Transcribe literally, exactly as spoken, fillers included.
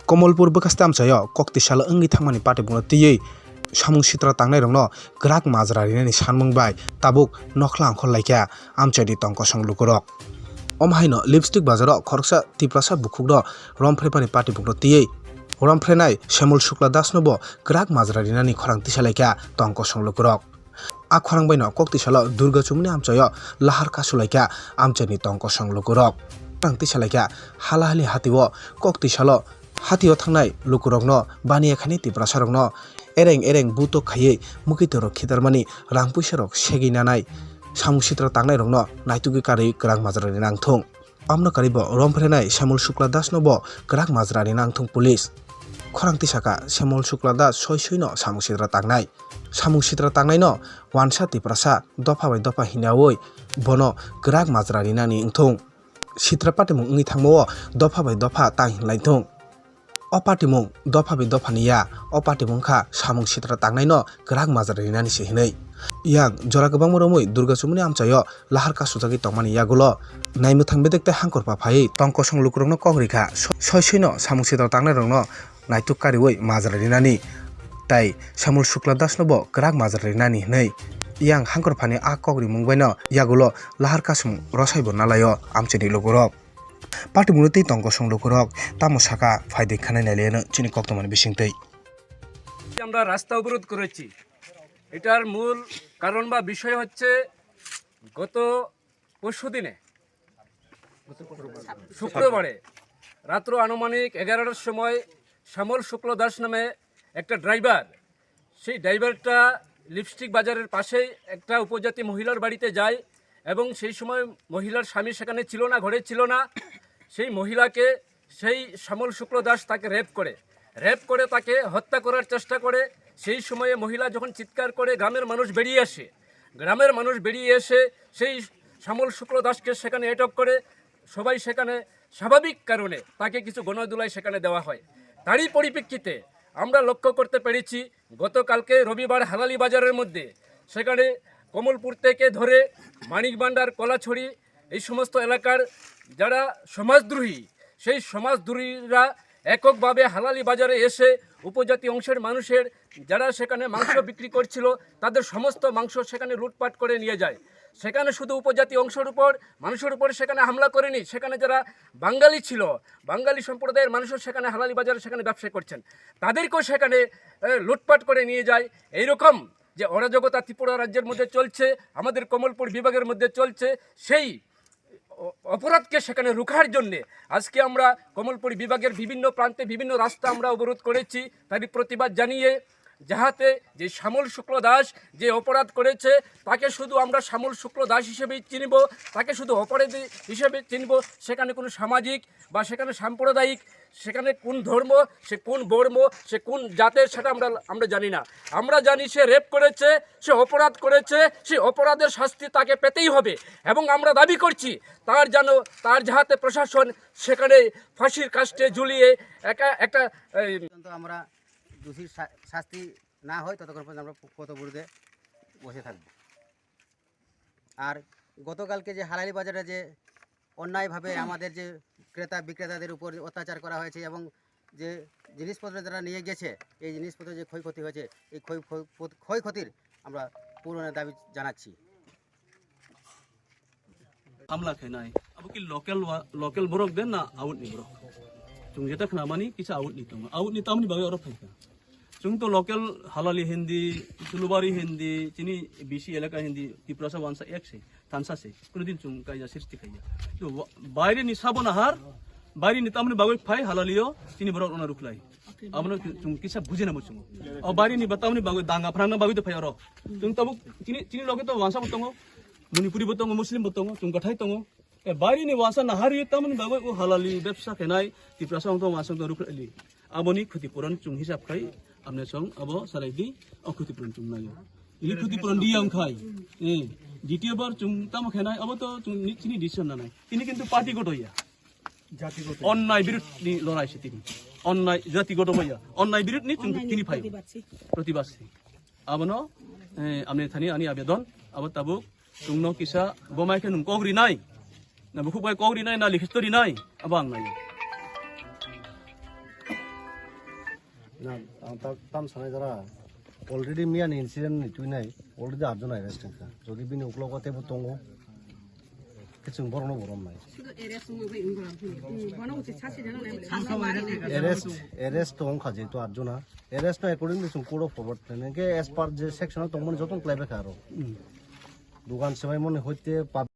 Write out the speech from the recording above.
Komolpur bwkhaste amchaio kok tisalo wngwi thangmani patibukno twiwi samung sitra tangnairokno kwrak majra rinani sanmung bai tabuk nokhla ongkhor laikha amchaini tongkosong lukurok. Omo haino Lipstick bazaro khoroksa Tiprasa bukhukno romphreimani patibukno twiwi romphrenai Shyamul Shukla Dasno bo kwrak majra rinani khorang tisa laikha tongkosong lukurok. A khorang baino kok tisalo Durga Chumuni amchaio lahar kasulaikha amchaini tongkosong lukurok. Tang tisalaikha halahali hatio kok tisalo hatio thangnai lukurokno baniya khani Tiprasarokno ereng ereng butok khaiwi mwkhwtwrok khitarmani rang puisarok segwi nanai samung sitra tangnairokno naitugwi karwi kwrak majra rina wngthung. Amno karwi bo romphrenai Shyamul Shukla Dasno bo kwrak majra rina wngthung police. Khorang tisakha Shyamul Shukla Das soi soino samung sitra tangnai. Samung sitra tangnaino wansa Tiprasa dopha bai dopha hinawi bono kwrak majra rinani wngthung. Sitra patimung wngwi thangmao dopha bai dopha tang hinlai thung. O patimung dopha bai dophani ya, o patimung kha samung sitra tangnaino kwrak majra rinani se hinwi. Yang jora kwbangma romwi Durga Chumuni amchaio lahar kasujagwi tongmani yagulo naimwthang bedek tei hangkorpha phaiwi tongkosong lukurokno kok rikha, so-, soi soino samung sitra tangnairokno naituk kariwi majra rinani tei Shyamul Shukla Dasno bo kwrak majra rinani hinwi. Yang hangkorphani a kok rimung baino yagulo lahar kasung rosaibo nalaio amchaini lukurok. Patimungno tei tongkosong lukurok tamo saka phaidai khanai nailaiano chini koktwmani bisingtwi. আমরা রাস্তা অবরোধ করেছি। এটার মূল কারণ বা বিষয় হচ্ছে গত পরশু দিনে, শুক্রবারে রাত্র আনুমানিক এগারোটার সময় শ্যামল শুক্ল দাস নামে একটা ড্রাইভার, সেই ড্রাইভারটা লিপস্টিক বাজারের পাশেই একটা উপজাতি মহিলার বাড়িতে যায় এবং সেই সময় মহিলার স্বামী সেখানে ছিল না, ঘরে ছিল না। সেই মহিলাকে সেই শ্যামল শুক্ল দাস তাকে রেপ করে, রেপ করে তাকে হত্যা করার চেষ্টা করে। সেই সময়ে মহিলা যখন চিৎকার করে, গ্রামের মানুষ বেরিয়ে আসে। গ্রামের মানুষ বেরিয়ে এসে সেই শ্যামল শুক্ল দাসকে সেখানে আটক করে। সবাই সেখানে স্বাভাবিক কারণে তাকে কিছু গণধোলাই সেখানে দেওয়া হয়। তারই পরিপ্রেক্ষিতে আমরা লক্ষ্য করতে পেরেছি, গতকালকে রবিবার হালালি বাজারের মধ্যে সেখানে কমলপুর থেকে ধরে মানিক ভান্ডার, কলাছড়ি, এই সমস্ত এলাকার যারা সমাজদ্রোহী, সেই সমাজদ্রোহীরা এককভাবে হালালি বাজারে এসে উপজাতি অংশের মানুষের, যারা সেখানে মাংস বিক্রি করছিল, তাদের সমস্ত মাংস সেখানে লুটপাট করে নিয়ে যায়। সেখানে শুধু উপজাতি অংশের উপর, মানুষের উপর সেখানে হামলা করেনি। সেখানে যারা বাঙালি ছিল, বাঙালি সম্প্রদায়ের মানুষও সেখানে হালালি বাজারে সেখানে ব্যবসা করছেন, তাদেরকেও সেখানে, এ, লুটপাট করে নিয়ে যায়। এইরকম যে অরাজকতা ত্রিপুরা রাজ্যের মধ্যে চলছে, আমাদের কমলপুর বিভাগের মধ্যে চলছে, সেই অ-, অপরাধকে সেখানে রুখার জন্যে আজকে আমরা কমলপুর বিভাগের বিভিন্ন প্রান্তে বিভিন্ন রাস্তা আমরা অবরোধ করেছি, তারই প্রতিবাদ জানিয়ে যাহাতে যে শ্যামল শুক্ল দাস যে অপরাধ করেছে, তাকে শুধু আমরা শ্যামল শুক্ল দাস হিসেবেই চিনব, তাকে শুধু অপরাধী হিসেবে চিনব। সেখানে কোনো সামাজিক বা সেখানে সাম্প্রদায়িক, সেখানে কোন ধর্ম, সে কোন বর্ম, সে কোন জাতের, সেটা আমরা, আমরা জানি না। আমরা জানি সে রেপ করেছে, সে অপরাধ করেছে, সেই অপরাধের শাস্তি তাকে পেতেই হবে। এবং আমরা দাবি করছি তার যেন, তার যাহাতে প্রশাসন সেখানে ফাঁসির কাষ্ঠে ঝুলিয়ে একা একটা, এই, পর্যন্ত আমরা দোষীর শা-, শাস্তি না হয় ততক্ষণ পর্যন্ত আমরা পথ অবরোধে বসে থাকব। আর গতকালকে যে হালালি বাজারে যে অন্যায়ভাবে আমাদের যে ক্রেতা বিক্রেতাদের উপর অত্যাচার করা হয়েছে এবং যে জিনিসপত্র যারা নিয়ে গেছে, এই জিনিসপত্র যে ক্ষয়ক্ষতি হয়েছে, এই ক্ষয়-, ক্ষয়-, ক্ষয়ক্ষতির আমরা পূরণের দাবি জানাচ্ছি। Hamla khainai. Abo ki local wa, local borok de na out ni borok? Chwng jeta khna mani kisa out ni tongo. Out ni tamni bagwi oro phaikha. Chwng to local Halali Hindi, Sulubari Hindi, chini B C elaka Hindi, Tiprasa wansa ek se, thansa se. Kuno din chwng kaija srishti khaiya. To wa-, baire ni sabo nahar, baire ni tamni bagwi phai Halali o, chini borok rona rukhlai. Abono chwng kisa bujina muchungo. O baire ni ba tamni bagwi danga phrangna bagwi to phai oro. Chwng tabuk chini, chini loge to wansa bo tongo, Manipuri bo tongo, Muslim bo tongo, chwng kathai tongo. E baire ni wansa nahari tamni bagwi o Halali bebsa khenai Tiprasa wngtong wansa wngtong rukhlai. Aboni khutipuron chwng hisab khai amne song abo salai di, o khutipuron chwng nayo. Ili khutipuron di yang khai. Eh, ditiyo bar chwng tamo khenai abo to chwng ni, chini decision nanai. Ini kintu party goto ya. Onnai birud ni lorai se tini. Onnai jati goto ya. Onnai birud ni chwng tini phai. Protibad se. Abono, eh, amne thani ani abedon, abo tabuk, chwngno kisa, bo mai khe nwng kok rinai, na bukhuk bai kok rinai, na likhisto rinai, abo ang nai. Na, ang ta-, tam sanai jara. Already miya ni incident ni twi nai, already arjon arrest wngkha. Jodi bini uklogo tebo tongo, khe chwng borokno borom nai. Arrest, arrest to wngkha jehetu arjona. Arrest no according to chwng court of forward khlainai. Hwnkhe as per je section o tongmani jotono khlaibai kha aro. Dugan swbaimani hoite pub-,